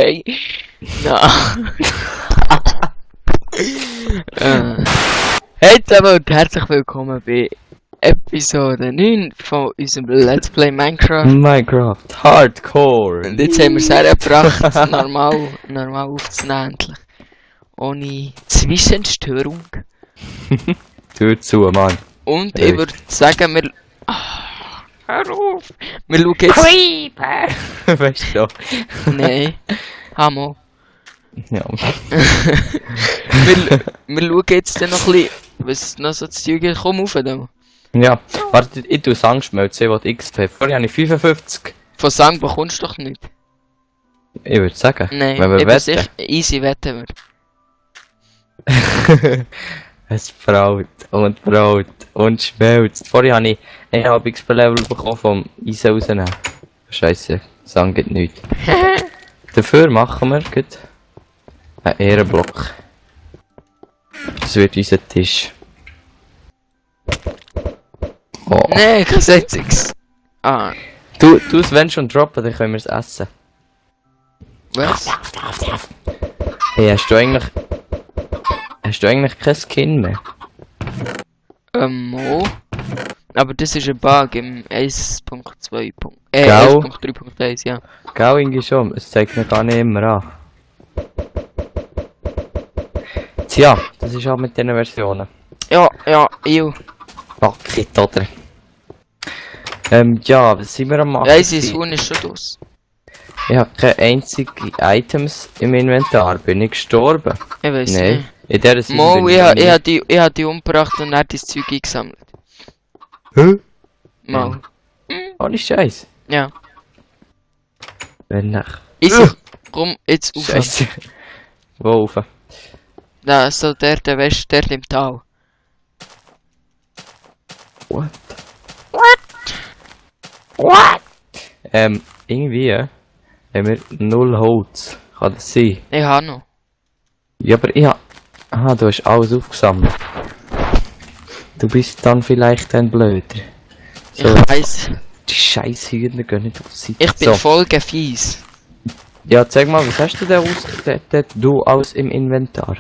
okay. Na. Hey zusammen und herzlich willkommen bei Episode 9 von unserem Let's Play Minecraft. Minecraft Hardcore. Und jetzt haben wir es hergebracht, normal aufzunehmen endlich. Ohne Zwischenstörung. Tür zu, Mann. Und ich würde sagen, wir... hör auf! Wir schauen jetzt... Creeper! Weißt du? Nein. Hamo. Ja. wir schauen jetzt dann noch ein bisschen, was noch so das Zeug ist. Komm rauf da. Ja, warte, ich tue Sang schmelzen, ich will XP. Vorher habe ich 55. Von Sang bekommst du doch nicht. Ich würde sagen, Nein, wenn wir ich bin wetten. sicher, easy wetten wir. Es braut und schmelzt. Vorher habe ich 1,5 XP-Level bekommen vom Eisen rausnehmen. Scheisse, Sang geht nichts. Dafür machen wir gut einen Ehrenblock. Das wird unser Tisch. Oh. Nein, kein einziges. Ah, Du es wenn schon droppen, dann können wir es essen. was? Hey, hast du eigentlich kein Skin mehr? Oh. Aber das ist ein Bug im 1.2. Gau? 1.3.1, ja. Gau, irgendwie schon, es zeigt mir gar nicht immer an. Tja, das ist auch mit diesen Versionen. Ja, ew. Bucket, oder? Ja, was sind wir am machen? Weiss Huhn ist schon aus. Ich habe keine einzigen Items im Inventar. Bin ich gestorben? Ich weiss Nein. nicht. In dieser Season Mo, bin ich hab die umgebracht und er hat das Zeug eingesammelt. Hä? Mal. Ohne Scheiß. Ja. Wenn nach. Easy. Komm, jetzt rauf. Scheiße. Wo rauf? Da, so der West, der im Tal. What? What? Irgendwie haben wir 0 Holz. Kann das sein? Ich hab noch. Ja, aber ich hab... Aha, du hast alles aufgesammelt. Du bist dann vielleicht ein Blöder. So, Ich weiss. die scheiß Hühner gehen nicht auf die Seite. Ich bin So. voll fies. Ja, zeig mal, was hast du denn du aus im Inventar?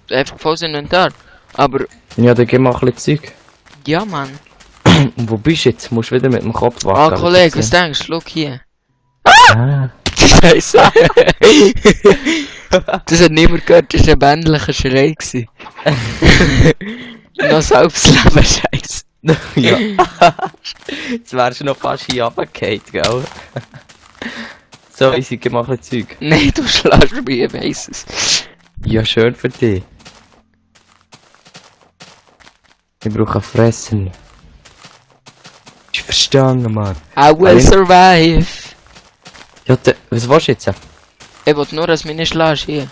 Einfach voll Inventar. Aber, Ja, dann gib mal ein bisschen Zeug. ja Mann. Und wo bist du jetzt? Musst du wieder mit dem Kopf Ah, wackeln. Kollege, was denkst du? Schau hier. Ah. Scheiße. Das hat niemand gehört, das war ein männlicher Schrei. gewesen. Noch Selbstleben, Scheiße. Ja. Jetzt wärst du noch fast hier runtergefallen, gell? So, ich gib mal ein bisschen Zeug. Nein, du schlägst mich, ich weiss es. Ja, schön für dich. Ich brauche Fressen. Ich verstanden, Mann. I will survive. Ja, was willst du jetzt? Ich will nur, dass du mich nicht schlägst hier.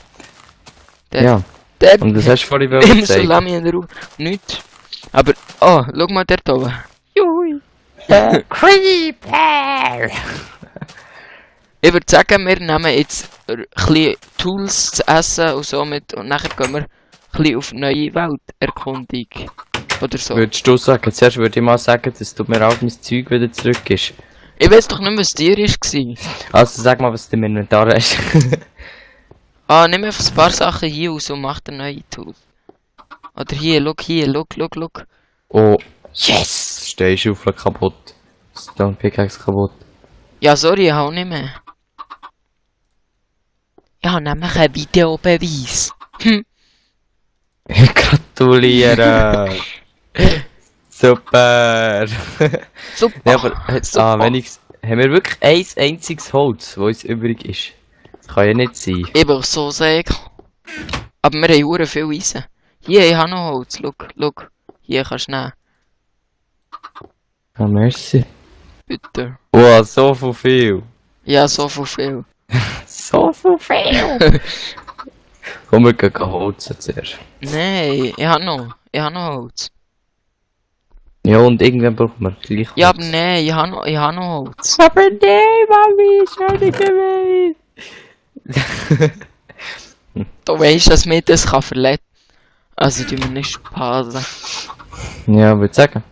Der, Ja, der und das hast du vorhin im gesagt. Salami in der Ruhe. Nichts. Aber, oh, schau mal dort oben. Jui. Creeper! Ich würde sagen, wir nehmen jetzt ein bisschen Tools zu essen und so mit und nachher gehen wir ein bisschen auf neue Welterkundung. Oder so. Würdest du sagen? Zuerst würde ich mal sagen, dass du mir auch mein Zeug wieder zurück ist. Ich weiß doch nicht mehr, was dir war. Also sag mal, was du im Inventar hast. Ah, nimm einfach ein paar Sachen hier aus und mach dir neue Tools. Oder hier, look. Oh, yes! Steinschaufel kaputt. Stone Pickaxe kaputt. Ja, sorry, ich hab auch nicht mehr. Ich habe nämlich einen Videobeweis. Gratuliere! Super! Super. Ja, aber wenigstens haben wir wirklich ein einziges Holz, das uns übrig ist. Das kann ja nicht sein. Ich will so sagen. Aber wir haben hure viel Eisen. Hier, ich habe noch Holz. Look. Hier kannst du nehmen. Ah, merci. Bitte. Wow, so viel. Ja, so viel. So viel. Komm, wir gehen Holz zuerst. Nein, ich habe noch Holz. Ja, und irgendwann braucht man gleich Ja, aber Holz. nein, ich habe noch Holz. Aber nein, Mami, schau nicht gemein. Du weißt, dass mich das kann verletzen. Also, die mir nicht spaßen. Ja, würde sagen.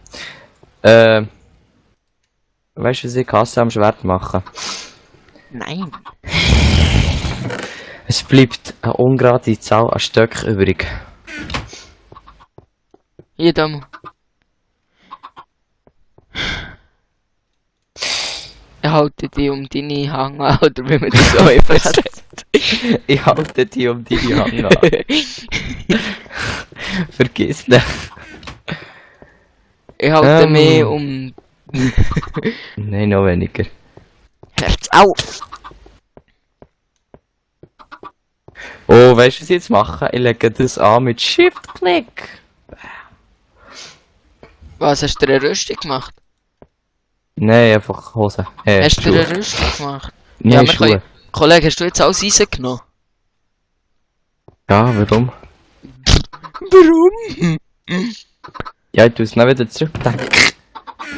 Weißt du, was ich Kasse am Schwert machen? Nein. Es bleibt eine ungerade Zahl an Stöcken übrig. Hier, da mal. Ich halte dich um deine Hange, oder wie man das so einfach sagt. Ich halte dich um deine Hand an. Vergiss nicht. Ich halte mich um... Nein, noch weniger. Herz auf! Oh, weißt du, was ich jetzt mache? Ich lege das an mit Shift-Klick. Was, hast du dir eine Rüstung gemacht? Nein, einfach Hose. Hast du dir Schuhe. eine Rüstung gemacht? Nein, wir Schuhe. können... Kollege, hast du jetzt alles reingenommen? Ja, warum? Warum? Ja, ich tue es noch wieder zurückdenken.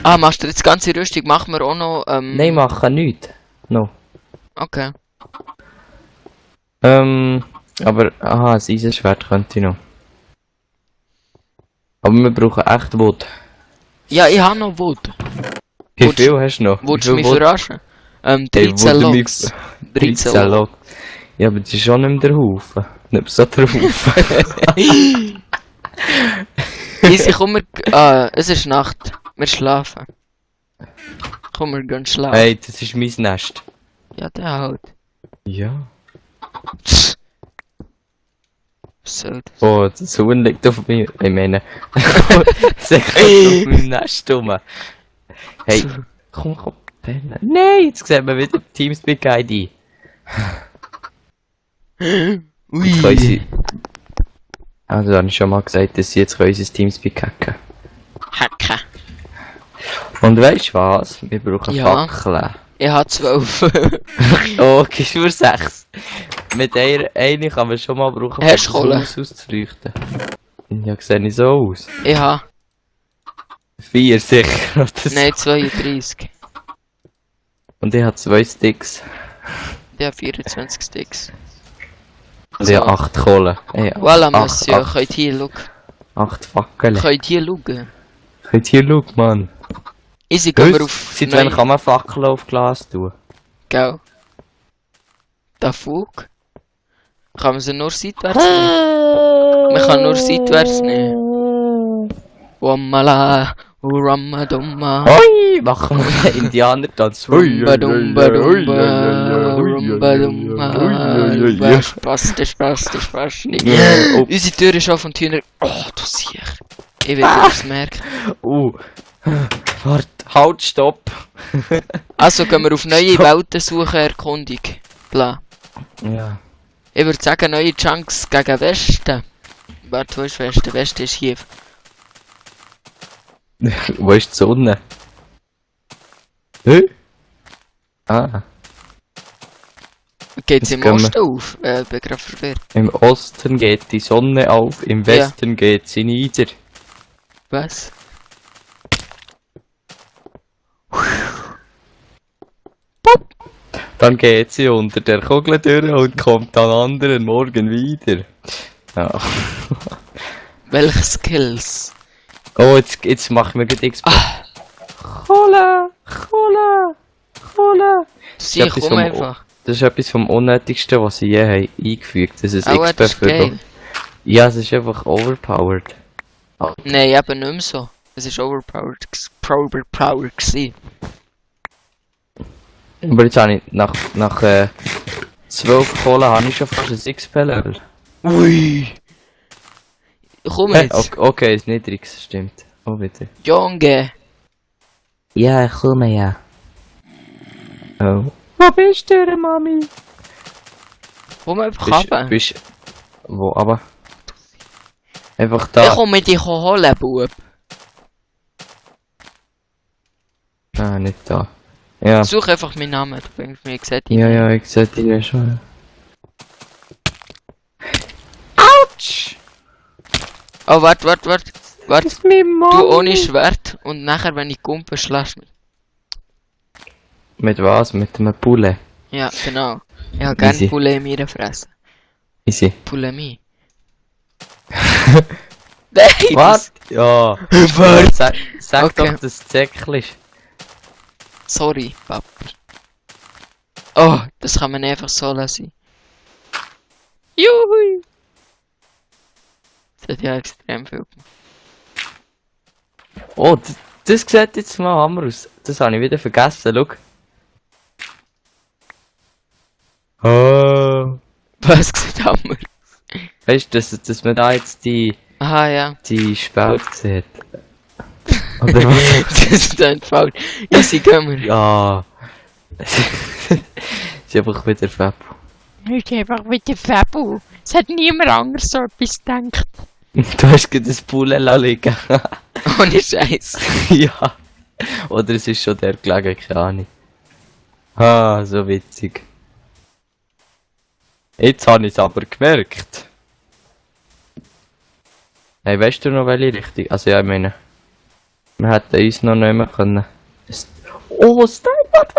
Ah, machst du jetzt die ganze Rüstung? Machen wir auch noch... Nein, machen nichts. No. Okay. Aber, aha, ein Eisenschwert könnte ich noch. Aber wir brauchen echt Wood. Ja, ich habe noch Wood. Wie Willst- viel hast du noch? Willst du Wie mich viel Wood? verarschen? Hey, 13 wo du Loks. mich- 13 13 Loks. Lok. Ja, aber das ist schon nicht mehr der Haufen. Nicht so der Haufen. Easy, komm, es ist Nacht. Wir schlafen. Komm, wir gehen schlafen. Hey, das ist mein Nest. Ja, der halt. Ja. Psst. Was soll das? Oh, das Huhn liegt auf mir. Ich meine, es liegt auf meinem Nest rum. Hey, komm, pennen. Nein, jetzt sehen wir wieder Teamspeak ID. Jetzt können sie... Also, da habe ich schon mal gesagt, dass sie jetzt unser Teamspeak hacken. Hacken. Und weißt du was? Wir brauchen Ja. Fackeln. Ich habe 12. Oh, gibst du mir 6? Mit einer kann man schon mal brauchen, um Hast du das Kohle? Haus auszuleuchten. Ja, sehe ich so aus. Ich habe... 4 sicher. Oder so. Nein, 32. Und ich habe 2 Sticks. Ich habe 24 Sticks. Und ich habe 8 Kohle. Hey, Voilà, Monsieur, könnt hier schauen. 8 Fackeln. Könnt hier schauen. Könnt hier schauen, Mann. Easy, gehen wir auf... Seit wann kann man Fackeln auf Glas tun? Gell. Der Fug. Kann man sie nur seitwärts nehmen? Man kann nur seitwärts nehmen. Wammala, Uramadumma. Oi, machen wir einen Indianer-Tanz. Rumba dumba dumba, rumba dumba. Spastisch, spastisch, spastisch. Ja, oh. Unsere Tür ist auf und die Hühner... Oh, du siehst. Ich will es merken. Warte, halt, stopp. Also gehen wir auf neue Welten suchen, Erkundung. Bla. Ja. Ich würde sagen, neue Chunks gegen Westen. Warte, wo ist Westen? Westen ist hier. Wo ist die Sonne? Hä? Ah, Geht's Jetzt im gehen wir- Osten auf? Bin gerade verwirrt. im Osten geht die Sonne auf, im Westen geht sie nieder. Was? Dann geht sie unter der Kugel durch und kommt am anderen Morgen wieder. Ja. Welche Skills? Oh, jetzt machen wir gleich XP. Kohle! Kohle! Kohle! Sie, etwas komm vom- einfach. Das ist etwas vom Unnötigsten, was sie je haben eingefügt. Das ist Oh, XP das ist für... geil. Ja, es ist einfach overpowered. Nein, eben nicht mehr so. Es ist overpowered. Overpowered gewesen. Aber jetzt habe ich nach 12 Kohle habe ich schon fast ein XP-Level. Ui! Komm Hey, jetzt. okay, ist niedriges, stimmt. Oh bitte. Junge! Ja, ich komme ja. Oh. Wo bist du, Mami? Komm einfach runter. Bist... Wo, aber? Einfach Ich da. komme dich holen, Bub. Ah, nicht da. Ja. Such einfach meinen Namen. Du bringst mir gesagt. Ja, ich sehe dich ja schon. Autsch! Oh, warte. Das ist mein Mann. Du ohne Schwert und nachher, wenn ich kumpe, schlägst du mich. Mit was? Mit einem Poulet? Ja, genau. Ich habe gerne Easy. Poulet in mir fressen. Easy. Poulet mi. Nein! Was? Ja. Sag Okay. doch, das Zäckchen ist. Sorry, Papi. Oh, das kann man einfach so lassen. Juhui! Das hat ja extrem viel gemacht. Oh, das sieht jetzt mal Hammer aus. Das habe ich wieder vergessen, schau. Oh. Was sieht Hammer? Weißt du, dass man da jetzt die Aha, ja. Spalt sieht? Oder was? Das ist ein Fall. Easy, gehen wir. Ja. Ist einfach wieder Fabio. Das ist einfach wieder Fabu. Es hat niemand anderes so etwas gedacht. Du hast gerade das Poulet liegen. Ohne Scheiß. Ja. Oder es ist schon der gelegen, keine Ahnung. Ah, so witzig. Jetzt habe ich es aber gemerkt. Hey, weißt du noch welche Richtung? Also ja, ich meine, wir hätten uns noch nicht mehr können. Oh, Stein, warte.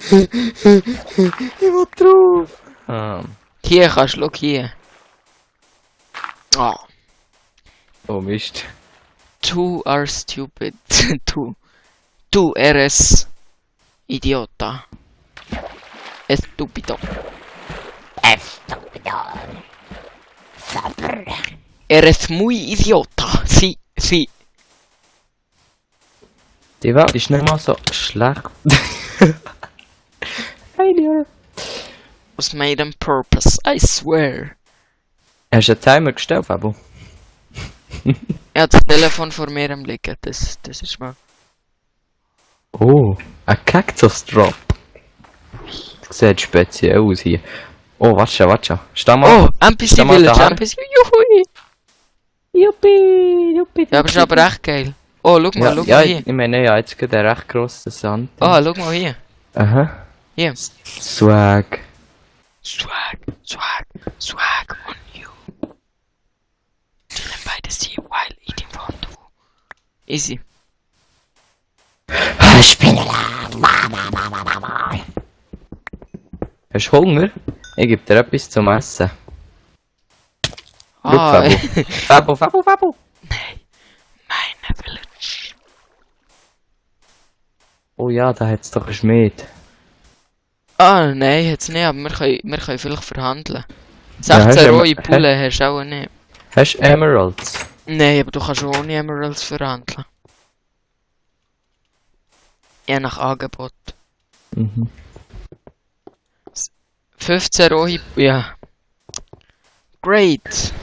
Ich will drauf. Ah. Hier kannst du, schau hier. Oh. Oh Mist. Tu are stupid. Tu eres idiota. Estúpido. Eres muy idiota. Sí. Die Welt ist nicht mal so schlecht. Was made on purpose, I swear. Hast du einen Timer gestellt, Fabio? Ich habe das Telefon vor mir am liegen, das ist mal. Oh, ein Cactus Drop. Das sieht speziell aus hier. Oh, warte schon. Steh mal. Oh, NPC Steh mal Village, daher. NPC, juhui! Juppie. Ja, aber ist aber echt geil. Oh, schau mal, schau Ja, mal hier. ich meine, ja, jetzt geht ein recht grosser Sand. Oh, schau mal hier. Aha. Hier. Swag. Swag on you. Chilling by the sea while eating fondue. Easy. Hast du Hunger? Ich gebe dir etwas zum Essen. Schau, Ah, Fabio. Fabio. meine Village. Oh ja, da hat's doch einen Schmied. Ah, nein, jetzt nicht, aber wir können vielleicht verhandeln. Ja, hast 16 du rohe ja- Pullen hast du auch nicht. Hast du Emeralds? Nein, aber du kannst auch ohne Emeralds verhandeln. Je nach Angebot. Mhm. 15 rohe, ja. Great.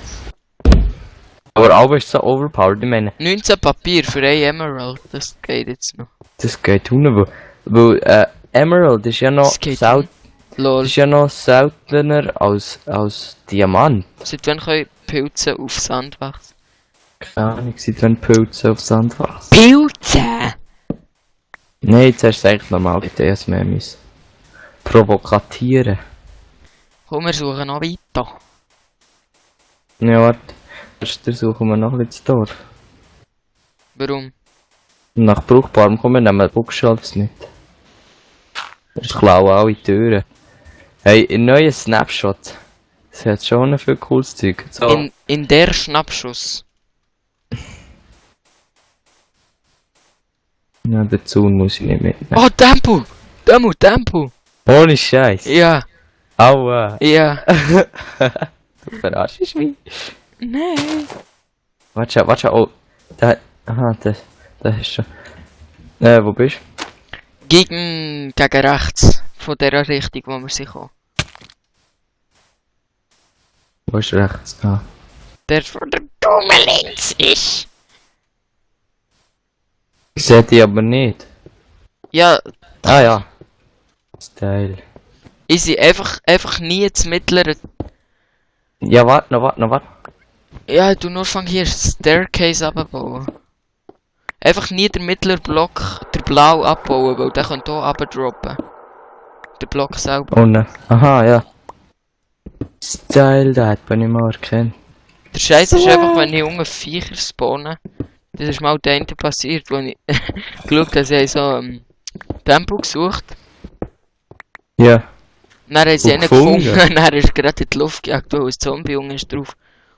Aber auch ist so overpowered, ich meine, 19 Papier für ein Emerald, das geht jetzt noch. das geht unten, weil Emerald ist ja noch Das geht Lol. ist ja noch seltener als Diamant. Seit wann können Pilze auf Sand wachsen? Keine Ahnung, seit wenn Pilze auf Sand wachsen. Pilze! Nein, jetzt hast du es eigentlich normal mit DS mehr müssen provokatieren. Komm, wir suchen noch weiter. Ja, warte. Erst suchen wir noch ein bisschen das Dorf. Warum? Und nach brauchbarem kommen wir nehmen Bookshelves mit. Ich klaue alle Türen. Hey, in neuen Snapshot. Das hat schon viel cooles Zeug. So. In der Schnappschuss. Ja, den Zaun muss ich nicht mitnehmen. Oh, Tempo! Ohne Scheiß. Ja, Aua. ja. Du verarschst mich. Nein. Warte schon. Oh. Da. Aha, da ist schon. Wo bist du? Gegen rechts. Von der Richtung, wo wir sind gekommen. Wo ist rechts? Ah. Der von der dummen links ist. Ich seh die aber nicht. Ja, Ah ja. Style. easy. Einfach nie ins mittlere. Ja, warte. Ja, du nur fang hier Staircase abbauen. Einfach nie den mittleren Block, der blau abbauen, weil der könnte hier abdroppen. Der Block selber. Oh ne. Aha, ja. Style, da hat man nicht mal erkannt. Der Scheiß ist einfach, wenn ich junge Viecher spawnen. Das ist mal der eine passiert, wo ich geschaut habe, sie haben so Tempo gesucht. Ja. Dann haben sie Und einen gefunden? gefunden, dann ist er gerade in die Luft gejagt, weil ein Zombie junge ist drauf.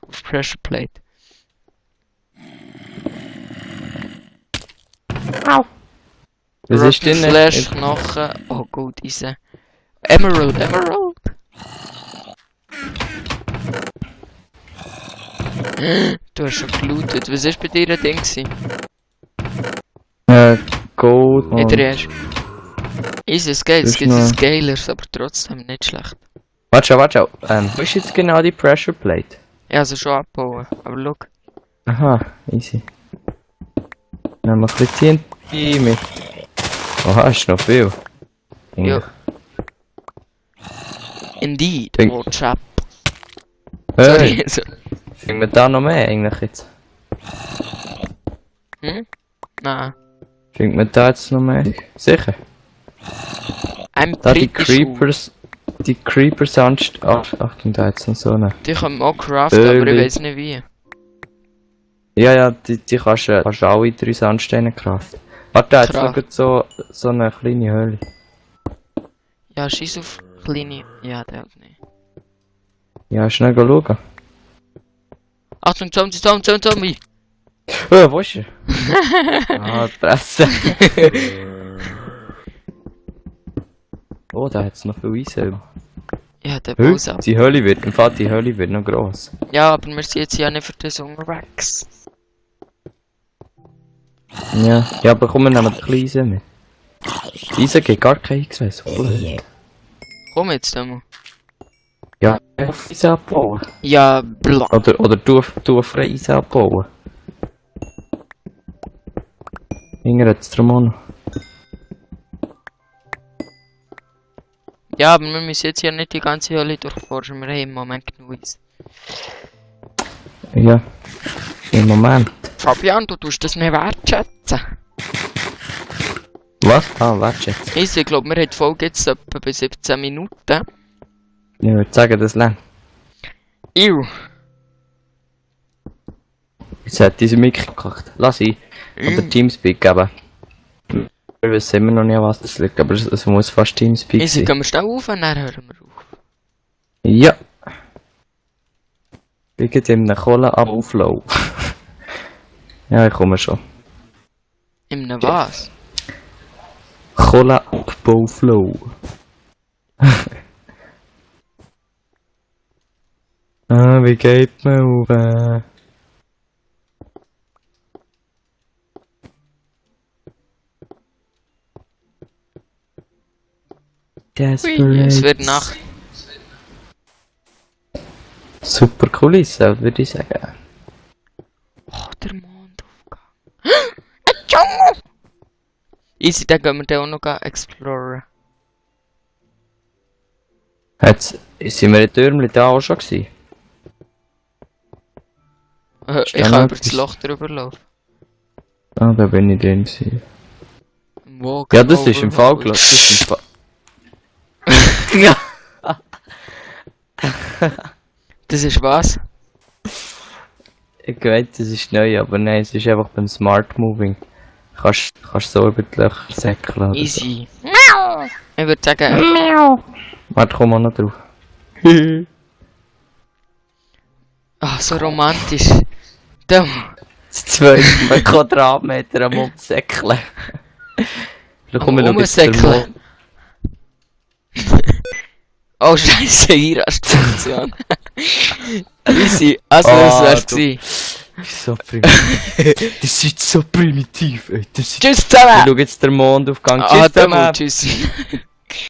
Auf Pressure Plate. Au! Was ist denn? Flash, Knochen. Oh, Gold, Eisen. Emerald! Du hast schon gelootet. Was war bei dir ein Ding gewesen? Gold Nicht und... der erste. Ist es geil, es ist gibt noch- Scalers, aber trotzdem nicht schlecht. Warte. Wo ist jetzt genau die Pressure Plate? Ja, also schon abbauen, aber schau. Aha, easy. Nehmen wir ein bisschen TNT mit. Oha, ist noch viel. Ja. Indeed, Denk- old chap. Hey, Sorry. So. finden wir da noch mehr eigentlich jetzt? Hm? Nein. Finden wir da jetzt noch mehr? Sicher. I'm Da die pretty sure. Creepers... Die Creepers sonst... Ach, Achtung, da jetzt noch so eine. Die können wir auch craften, aber ich Öli. weiß nicht wie. Ja, die kannst du alle 3 Sandsteine craften. Warte, da jetzt Krass. noch so eine kleine Höhle. Ja, schieß auf kleine. Ja, der hat nicht. Ja, schnell schauen. Achtung, Zombie! Oh, wo ist er? Ah, die Presse. Oh, da hat's noch viel Eisen. Ja, der Bus ab. Die Höhle wird, im Fall die Höhle wird noch gross. Ja, aber wir sind jetzt ja nicht für das unterwegs. Ja, aber komm, wir nehmen die kleine Eisen mit. Die Eisen geht gar kein X, weiss du, blöd. Komm jetzt einmal. Ja, auf Eisen abbauen. Ja, bla. Oder du frei Eisen abbauen. Hinger hat's drum auch noch. Ja, aber wir müssen jetzt ja nicht die ganze Hölle durchforschen. Wir haben im Moment genug Eis. Ja, im Moment. Fabian, du tust das nicht wertschätzen. Was? Ah, warte jetzt. Ich glaube, wir haben die Folge jetzt etwa bei 17 Minuten. Ich würde sagen, das lernt. Ew. Jetzt hat diese Mikro gekocht. Lass ihn. Oder Teamspeak geben. Wir wissen immer noch nicht, an was das liegt, aber es muss fast Teamspeak Ich sein. gehen wir schnell auf und dann hören wir auf. Ja. Liegt in einem Kohleabbau-Flow. Ja, ich komme schon. In einem was? Kohleabbau-Flow. Wie geht man auf? Ui, es wird Nacht. Super Kulisse, würde ich sagen. Oh, der Mondaufgang. Ein Dschungel! Easy, dann gehen wir den auch noch exploren. Jetzt sind wir in Türmli da auch schon gewesen? Ich da kann noch über das etwas? Loch drüber laufen. Ah, da bin ich drin gewesen. Walk Ja, das ist im Fall, over- glaub ich. Das ist im Fall. Ja! Das ist was? Ich weiß, das ist neu, aber nein, es ist einfach beim Smart Moving. Kannst so über die Löcher säckeln. oder so. Easy. Ich würde sagen, Warte, komm auch noch drauf. ah, so romantisch. Da. 2 Quadratmeter am Umsäckeln. Da kommen wir noch bis zum Umsäckeln. Mond. Oh Scheiße, Ira-Station. Easy, also Ah, das wär's du- gewesen. So primitiv. Das ist so primitiv, ey. Das ist... Tschüss Wir zusammen! schauen jetzt den Mondaufgang. Ah, Tschüss dann zusammen. mal tschüss.